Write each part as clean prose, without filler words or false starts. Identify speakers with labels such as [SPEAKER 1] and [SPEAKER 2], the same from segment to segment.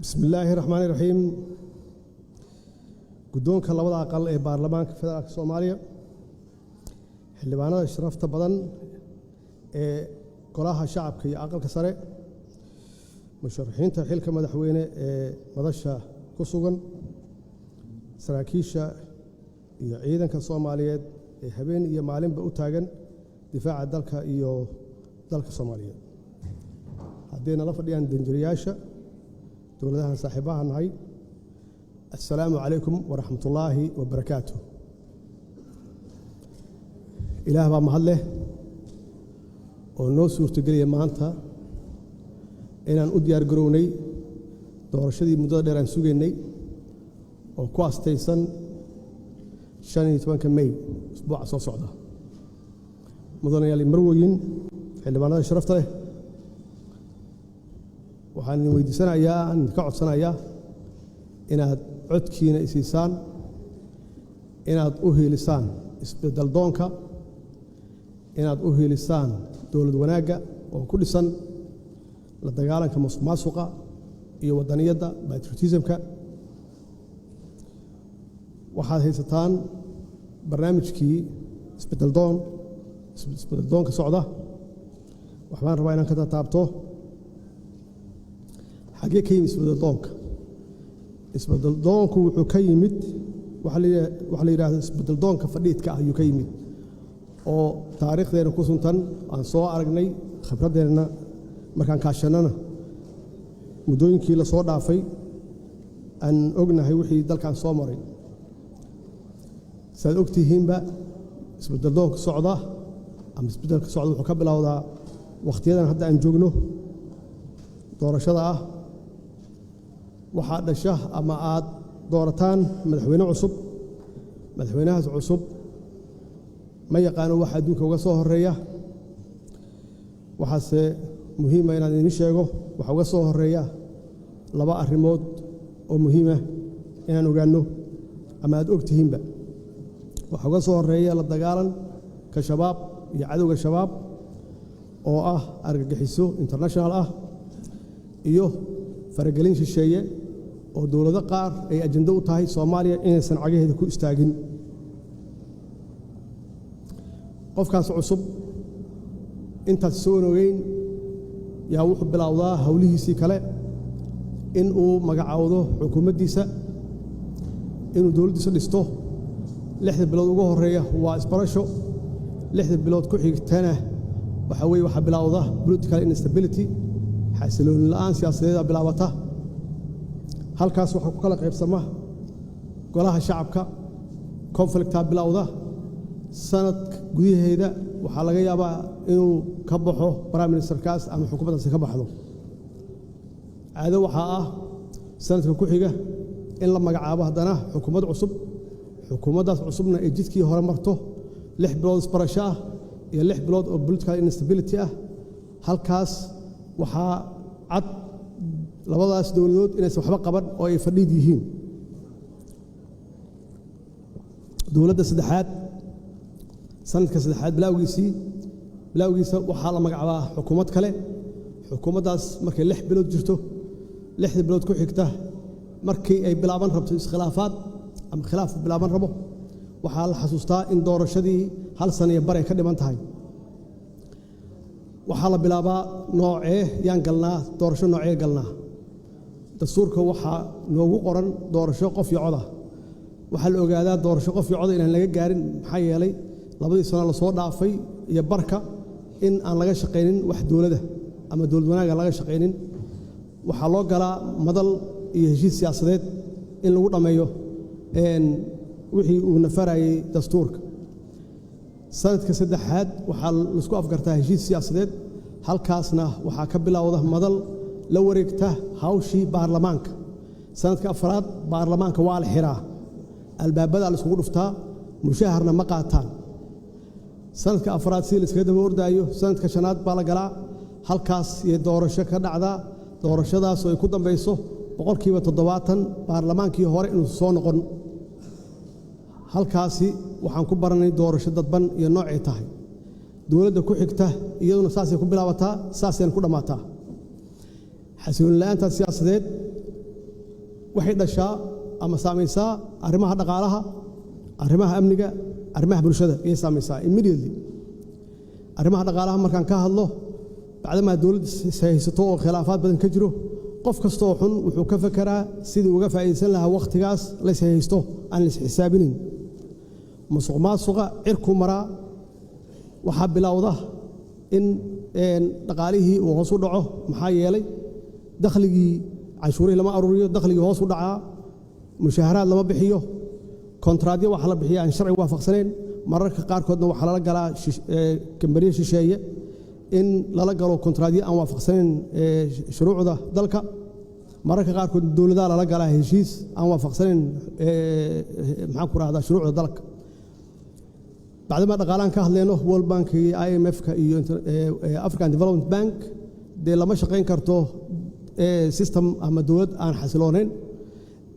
[SPEAKER 1] Bismi illaahi raxmaani raxiim. Guddoonka labada aqal ee Baarlamaanka Federaalka Soomaaliya, xildhibaanada sharafta badan ee Golaha Shacabka iyo Aqalka Sare, musharaxiinta xilka madaxweyne ee madasha ku sugan, saraakiisha iyo ciidanka Soomaaliyeed ee habeen iyo maalinba u taagan difaaca dalka iyo dalka Soomaaliyeed, hadday nala fadhiyaan danjirayaasha dowladahan saaxiibaha nahay, assalaamu calaykum waraxmat ullaahi wabarakaatu. Ilaah baa mahad leh oo noo suurtogeliya maanta inaan u diyaar garownay doorashadii muddada dheer aan sugaynay oo ku astaysan 15-ka May, usbuuca soo socda. Mudanayaal, marwoyin, xildhibaanada sharafta leh, waxaan idin weydiisanayaa, aan idinka codsanayaa inaad codkiina isiisaan, inaad u hiilisaan isbeddel doonka, inaad u hiilisaan dowlad wanaagga oo ku dhisan la dagaalanka musuq maasuqa iyo waddaniyadda, patriotismka. Waxaad haysataan barnaamijkii isbeddel doon, isbeddel doonka socda. Waxbaan rabaa inaan ka tataabto. Xaggee ka yimid isbeddel doonka? Isbeddel doonku wuxuu ka yimid waxa la yidhahdo isbeddel doonka fadhiidka ah ayuu ka yimid, oo taariikhdeena ku suntan, aan soo aragnay khibraddeenna markaan kaashannana muddooyinkii la soo dhaafay, aan ognahay wixii dalkan soo maray. Saad og tihiinba, isbeddel doonka socda ama isbeddelka socda wuxuu ka bilowdaa wakhtiyadan hadda aan joogno, doorashada ah. Waxaa dhasha ama aad doorataan madaxweyne cusub. Madaxweynahaas cusub ma yaqaano waxa adduunka uga soo horeeya. Waxaase muhiima inaan idiin sheego waxa uga soo horeeya laba arrimood oo muhiima inaan ogaanno ama aad og tihiinba. Waxaa uga soo horeeya la dagaalanka Shabaab iyo cadowga Shabaab oo ah argagixiso international ah iyo faragelin shisheeye oo dowlado qaar ay ajando u tahay Soomaaliya inaysan cagaheeda ku istaagin. Qofkaas cusub intaas soo ogeyn yaa wuxuu bilowdaa howlihiisii kale, in uu magacaawdo xukuumaddiisa, inuu dowladdiisa dhisto. 6da bilood ugu horeeya waa isbarasho. 6da bilood ku xigtana waxaa weeye waxaa bilowda political instability, xasilooni la'aan siyaasadeeda bilaabata. Halkaas waxaa ku kala qaybsama Golaha Shacabka, conflictaa bilowda. Sanad gudaheeda waxaa laga yaabaa inuu ka baxo prime ministerkaas ama xukuumaddaasi ka baxdo. Caado waxaa ah sanadka ku xiga in la magacaabo haddana xukuumad cusub. Xukuumaddaas cusubna ay jidkii hore marto, 6 bilood isbarasho ah iyo 6 bilood oo political instability ah. Halkaas waxaa cad labadaas dowladood inaysan waxba qaban oo ay fadhiid yihiin. Dowladda saddexaad, sanadka saddexaad bilowgiisa waxaa la magacaabaa xukuumad kale. Xukuumaddaas markay 6 bilood jirto, 6da bilood ku xigta, markii ay bilaaban rabto iskhilaafaad ama khilaaf bilaaban rabo, waxaa la xasuustaa in doorashadii hal sana iyo bar ay ka dhiman tahay. Waxaa la bilaabaa noocee yaan galnaa doorasho, noocee galnaa? Dastuurka waxaa noogu qoran doorasho qof iyo coda. Waxaa la ogaadaa doorasho qof iyo coda inaan laga gaarin, maxaa yeelay labadii sano lasoo dhaafay iyo barka in aan laga shaqaynin wax dowladda ama dowlad wanaag aan laga shaqaynin. Waxaa loo galaa madal iyo heshiis siyaasadeed in lagu dhammeeyo wixii uu nafarayay dastuurka. Sanadka saddexaad waxaa laisku afgartaa heshiis siyaasadeed. Halkaasna waxaa ka bilowda madal la wareegta hawshii baarlamaanka. Sanadka afraad baarlamaanka waa la xiraa, albaabadaa la iskugu dhuftaa, mushaharna ma qaataan. Sanadka afraad sidii la iskaga daba ordaayo, sanadka shanaad baa la galaa. Halkaas iyo doorasho ka dhacdaa, doorashadaasoo ay ku dambayso 70% baarlamaankii hore inuu soo noqon. Halkaasi waxaan ku baranay doorasho dadban iyo noocay tahay. Dowladda ku xigta iyaduna saasay ku bilaabataa, saasayna ku dhammaataa. Xasilooni la'aanta siyaasadeed. Waxay dhashaa ama saamaysaa arrimaha dhaqaalaha, arrimaha amniga, arrimaha bulshada ayay saamaysaa immediately. Arrimaha dhaqaalaha markaan ka hadlo, bacdamaa dowladda haysato oo khilaafaad badan ka jiro, qof kastoo xun wuxuu ka fekeraa sidii uga faa'iidaysan lahaa wakhtigaas lays haysto aan la isxisaabinin. Musuq maasuqa cirku maraa. Waxaa bilowda in dhaqaalihii uu hoos u dhaco, maxaa yeelay dakhligii canshuurihii lama aruuriyo, dakhligii hoos u dhacaa, mushaaharaad lama bixiyo, kontraadyo waxaa la bixiya aan sharci waafaqsanayn. Mararka qaarkoodna waxaa lala galaa kambaniye shisheeye in lala galo kontraadyo aan waafaqsanayn shuruucda dalka. Mararka qaarkood dowladaha lala galaa heshiis aan waafaqsanayn, maxaan ku rahdaa, shuruucda dalka. Bacdama dhaqaalaan ka hadleyno, World Bank iyo IMF-ka iyo African Development Bank dee lama shaqayn karto system ama dowlad aan xasiloonayn.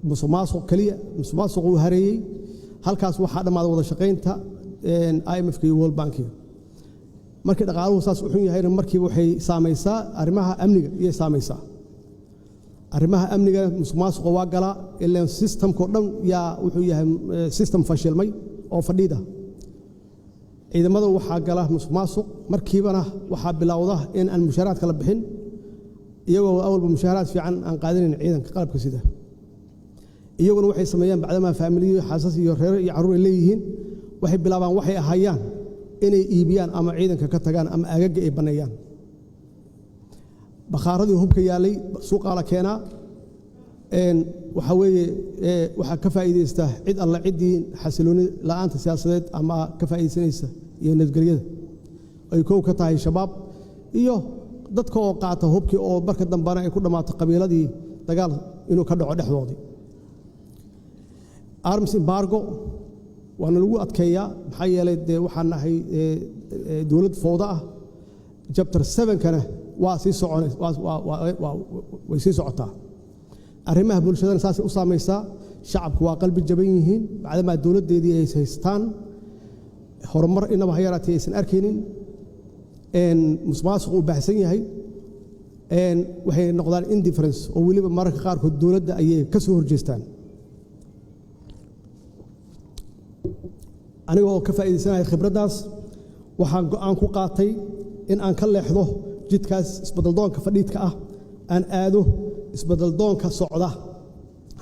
[SPEAKER 1] Musuq maasuq keliya, musuq maasuq uu hareeyey halkaas, waxaa dhammaada wada shaqaynta IMF-ka iyo World Bankiga. Markii dhaqaaluhu saas u xun yahayna, markiiba waxay saamaysaa arrimaha amniga iyay saamaysaa. Arrimaha amniga musuq maasuqa waa galaa, ilaan systemkao dhan yaa wuxuu yahay system fashilmay oo fadhiida. Ciidamada waxaa gala musuq maasuq, markiibana waxaa bilowda in aan mushaaraadka la bixin, iyagoo awalba mushaaraad fiican aan qaadanayn ciidanka qalabka sida. Iyaguna waxay sameeyaan, bacdamaa faamiliyo, xaasas iyo reero iyo carruur ay leeyihiin, waxay bilaabaan waxay ahayaan inay iibiyaan ama ciidanka ka tagaan ama aagaga ay banneeyaan. Bakhaaradii hubka yaallay suuqaa la keenaa. Waxaa weeye waxaa ka faa'iidaysta cid alla ciddii xasilooni la'aanta siyaasadeed ama ka faa'iidaysanaysa iyo nabadgelyada, ay kow ka tahay Shabaab iyo dadka oo qaata hubkii, oo marka dambena ay ku dhammaato qabiiladii dagaal inuu ka dhaco dhexdoodii. Arms embargo waana lagu adkeeyaa, maxaa yeelay dee waxaan nahay dowlad fowda ah. Chapter seven-kana waa sii socon, way sii socotaa. Arrimaha bulshadana saasay u saamaysaa. Shacabku waa qalbi jaban yihiin, bacdamaa dowladdeedii ay haystaan, horumar inaba ha yaraatee aysan arkaynin, musuqmaasuq uu baahsan yahay. Waxay noqdaan indifference, oo weliba mararka qaarkood dowladda ayay ka soo horjeestaan. Aniga oo ka faa'iidaysanaya khibraddaas, waxaan go'aan ku qaatay in aan ka leexdo jidkaas isbeddeldoonka fadhiidka ah, aan aado isbeddeldoonka socda.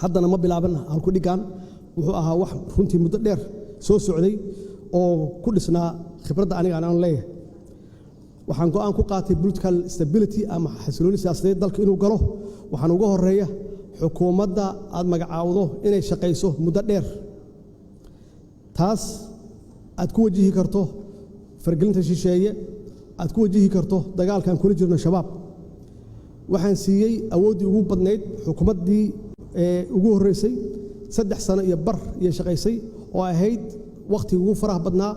[SPEAKER 1] Haddana ma bilaaban halku dhiggan, wuxuu ahaa wax runtii muddo dheer soo socday oo ku dhisnaa khibradda aniga aan leeyahay. Waxaan go'aan ku qaatay political stability ama xasilooni siyaasadeed dalka inuu galo. Waxaan uga horeeya xukuumadda aad magacaawdo inay shaqayso muddo dheer, taas aad ku wajihi karto fargelinta shisheeye, aad ku wajihi karto dagaalkaan kula jirno Shabaab. Waxaan siiyey awooddii ugu badnayd xukuumaddii ugu horreysay. 3 sano iyo bar iyo shaqaysay, oo ahayd wakhtigii ugu faraha badnaa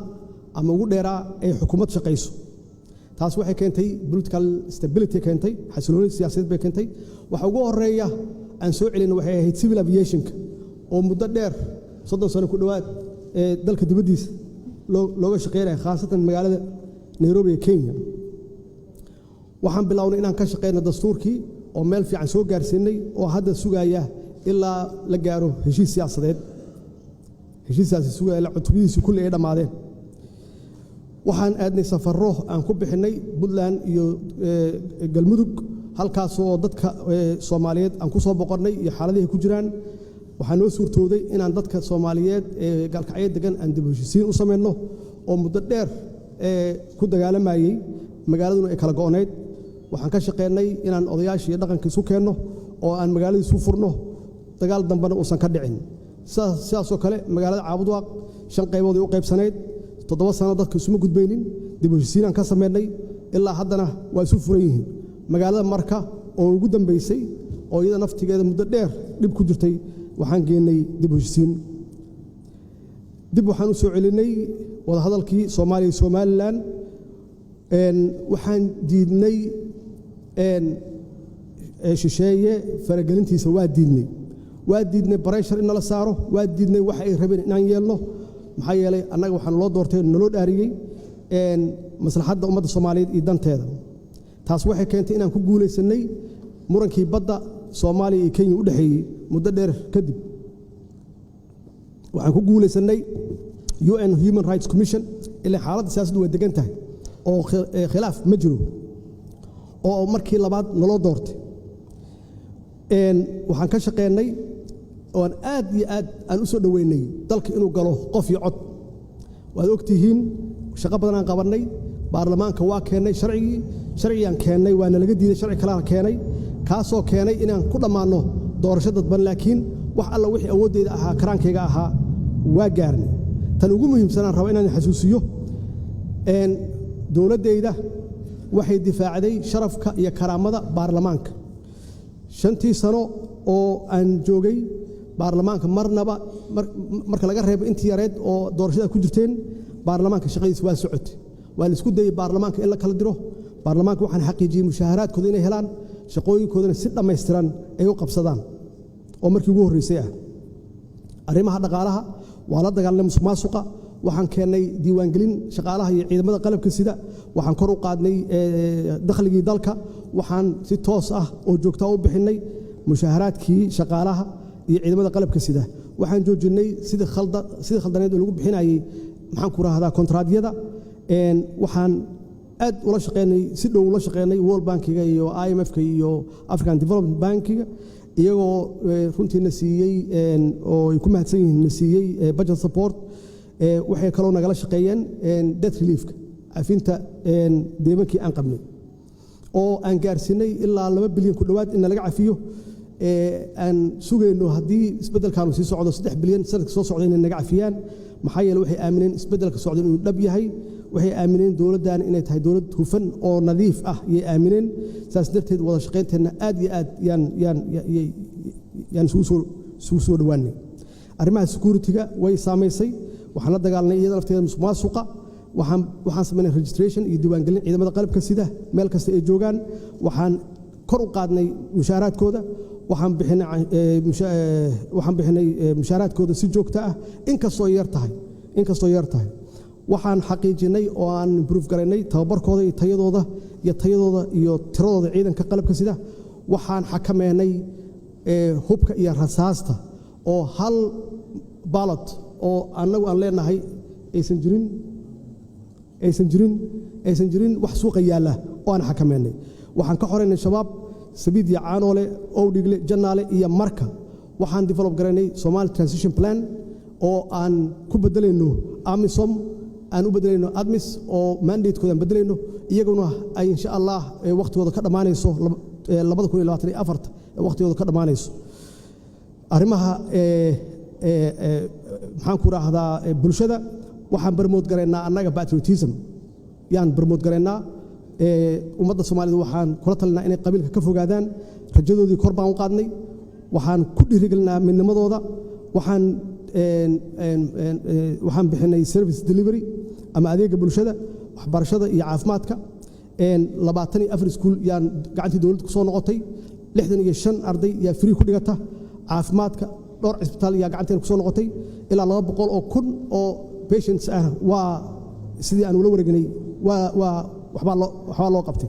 [SPEAKER 1] ama ugu dheeraa ay xukuumad shaqayso. Taas waxay keentay political stability, keentay xasilooni siyaasadeed bay keentay. Waxa ugu horeeya aan soo celin waxay ahayd civil aviationka, oo muddo dheer, 30 sano ku dhowaad, ee dalka dibaddiisa looga shaqeynaya, khaasatan magaalada Nairobi ee Kenya. Waxaan bilownay inaan ka shaqeyno dastuurkii, oo meel fiican soo gaarsiinay, oo hadda sugaya ilaa la gaaro heshiis siyaasadeed, heshiis siyaasadeed sugaya ilaa cutubadiisu kulli ay dhammaadeen. Waxaan aadnay safarro aan ku bixinnay Puntland iyo Galmudug, halkaasoo dadka Soomaaliyeed aan ku soo boqonnay iyo xaaladihi ku jiraan. Waxaa noo suurtooday inaan dadka Soomaaliyeed ee Gaalkacyo degan aan dib u heshiisiin u samayno, oo muddo dheer ku dagaalamayey, magaaladuna ay kala go'nayd. Waxaan ka shaqeynay inaan odayaashii iyo dhaqanka isu keenno oo aan magaaladii isu furno, dagaal dambena uusan ka dhicin. Sidaasoo kale magaalada Caabudwaaq shan qaybood ay u qaybsanayd, 7 sano dadka isuma gudbaynin. Dib u heshiisiinaan ka samaynay, ilaa haddana waa isu furan yihiin. Magaalada Marka oo ugu dambaysay, oo iyada naftigeeda muddo dheer dhib ku jirtay, waxaan geennay dib u heshiisiin. Dib waxaan u soo celinay wadahadalkii Soomaaliya iyo Somaliland. Waxaan diidnay shisheeye faragelintiisa, waa diidnay, waa diidnay pressure in nala saaro, waa diidnay waxa ay rabeen inaan yeelno, maxaa yeelay annaga waxaan loo doortay, naloo dhaariyey maslaxadda ummadda Soomaaliyeed iyo danteeda. Taas waxay keentay inaan ku guulaysannay murankii badda. Soomaaliya iyo Kenya u dhexeeyey muddo dheer kadib. Waxaan ku guulaysannay UN Human Rights Commission, ilaa xaaladda siyaasaddu way degan tahay oo khilaaf ma jiro, oo markii labaad naloo doortay. Waxaan ka shaqeynay oon aad iyo aad aan u soo dhoweynay dalka inuu galo qof iyo cod. Waad og tihiin, shaqo badan aan qabannay. Baarlamaanka waa keennay sharcigii. Sharcigaan keennay waana laga diiday, sharci kalena keenay, kaasoo keenay inaan ku dhammaanno doorasho dadban. Laakiin wax alla wixii awooddeyda ahaa, karaankayga ahaa, waa gaarnay. Tan ugu muhiimsanaan raba inaan xasuusiyo, dowladdayda waxay difaacday sharafka iyo karaamada baarlamaanka. 5-tii sano oo aan joogay baarlamaanka, marnaba, marka laga reebo intii yareed oo doorashada ku jirteen, baarlamaanka shaqadiis waa socotay. Waa la isku dayey baarlamaanka in la kala diro. Baarlamaanka waxaan xaqiijiyey mushaaharaadkooda inay helaan, shaqooyinkoodana si dhammaystiran ay u qabsadaan, oo markii ugu horreysay ah. Arrimaha dhaqaalaha waa la dagaalanay musuq maasuqa. Waxaan keennay diiwaangelin shaqaalaha iyo ciidamada qalabka sida. Waxaan kor u qaadnay dakhligii dalka. Waxaan si toos ah oo joogtaa u bixinnay mushaaharaadkii shaqaalaha iyo ciidamada qalabka sida. Waxaan joojinnay sidii khaldaneed oo lagu bixinayey, maxaan ku rahdaa, kontraadyada. Waxaan aad ula shaqeynay, si dhow ula shaqeynay World Bankiga iyo IMF-ka iyo African Development Bankiga, iyagoo runtiina siiyey, oo ay ku mahadsan yihiin, na siiyey budget support. Waxay kaloo nagala shaqeeyeen debt reliefka, cafinta deymankii aan qabnay, oo aan gaarsiinay ilaa 2 bilyan ku dhowaad in nalaga cafiyo. Aan sugayno haddii isbeddelkaanu sii socdo 3 bilyan sanadka soo socda inay naga cafiyaan. Maxaa yeele, waxay aamineen isbeddelka socda inuu dhab yahay. Waxay aamineen dowladdan inay tahay dowlad hufan oo nadiif ah yay aamineen. Saas darteed wada shaqaynteenna aad iyo aad yaan isugu soo dhowaanay. Arrimaha security-ga way saamaysay. Waxaan la dagaalanay iyada lafteeda musuq maasuqa. Waxaan samaynay registration iyo diiwaangelin ciidamada qalabka sida meel kasta ay joogaan. Waxaan kor u qaadnay mushaaraadkooda. Waxaan bixinay mushaaraadkooda si joogto ah, inkastoo yar tahay. Waxaan xaqiijinay oo aan improve garaynay tababarkooda iyo tayadooda iyo tiradooda ciidanka qalabka sida. Waxaan xakameynay hubka iyo rasaasta, oo hal bullet oo annagu aan leenahay aysan jirin wax suuqa yaalla oo aan xakameynay. Waxaan ka xoraynay Shabaab Sabiid iyo Caanoole, Owdhigle, Jannaale iyo Marka. Waxaan develop garaynay Somali Transition Plan oo aan ku beddelayno AMISOM, aan u beddelayno ATMIS, oo mandatekooda aan beddelayno, iyaguna ay insha Allah wakhtigooda ka dhammaanayso 2024-ta, wakhtigooda ka dhammaanayso. Arrimaha, maxaan ku raahdaa, bulshada, waxaan promote garaynaa annaga patriotism yaan promote garaynaa. Ummadda Soomaalida waxaan kula talinaa inay qabiilka ka fogaadaan. Rajadoodii kor baan u qaadnay. Waxaan ku dhiirigelinaa midnimadooda. Waxaan bixinay service delivery ama adeega bulshada, waxbarashada iyo caafimaadka. 24 iskuul yaan gacantii dowladda ku soo noqotay. 65 arday yaa free ku dhigata. Caafimaadka, dhowr cisbitaal yaa gacanteena ku soo noqotay. Ilaa 200,000 oo patients ah waa sidii aan ula wareegnay waa waxbaa loo qabtay.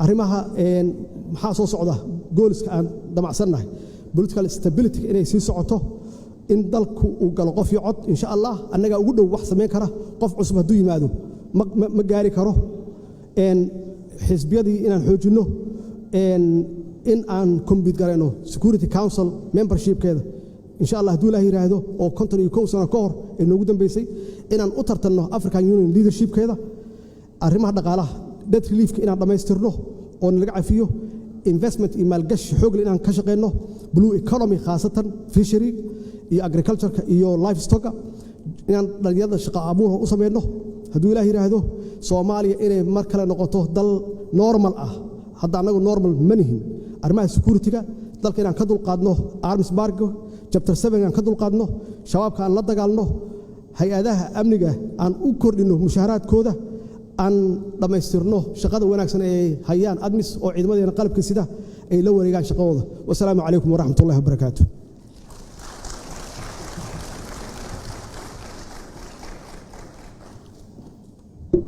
[SPEAKER 1] Arrimaha maxaa soo socda? Goalska aan damacsannahay, political stability inay sii socoto, in dalku uu galo qof iyo cod insha Allah. Annagaa ugu dhow wax samayn kara. Qof cusub hadduu yimaado ma gaari karo. Xisbiyadii inaan xoojinno, in aan compete garayno Security Council membershipkeeda insha Allah hadduu Ilaah yidhaahdo, oo 51 sano ka hor ee noogu dambeysay, inaan u tartanno African Union leadershipkeeda. Arrimaha dhaqaalaha, debt reliefka inaan dhammaystirno oo nalaga cafiyo, investment iyo maalgashi xoogle inaan ka shaqayno, blue economy, khaasatan fishery iyo agricultureka iyo livestocka, inaan dhalinyarada shaqo abuurha u samayno hadduu Ilaah yidhaahdo. Soomaaliya inay mar kale noqoto dal normal ah. Hadda annagu normal ma nihin. Arrimaha security-ga dalka inaan ka dulqaadno arms embargo, chapter 7 aan ka dulqaadno, Shabaabka aan la dagaalno, hay-adaha amniga aan u kordhinno mushaaharaadkooda, aan dhammaystirno shaqada wanaagsan ee hayaan ATMIS, oo ciidamadeena qalabka sida ay la wareegaan shaqadooda. Wasalaamu calaykum waraxmat ullahi wabarakaatu.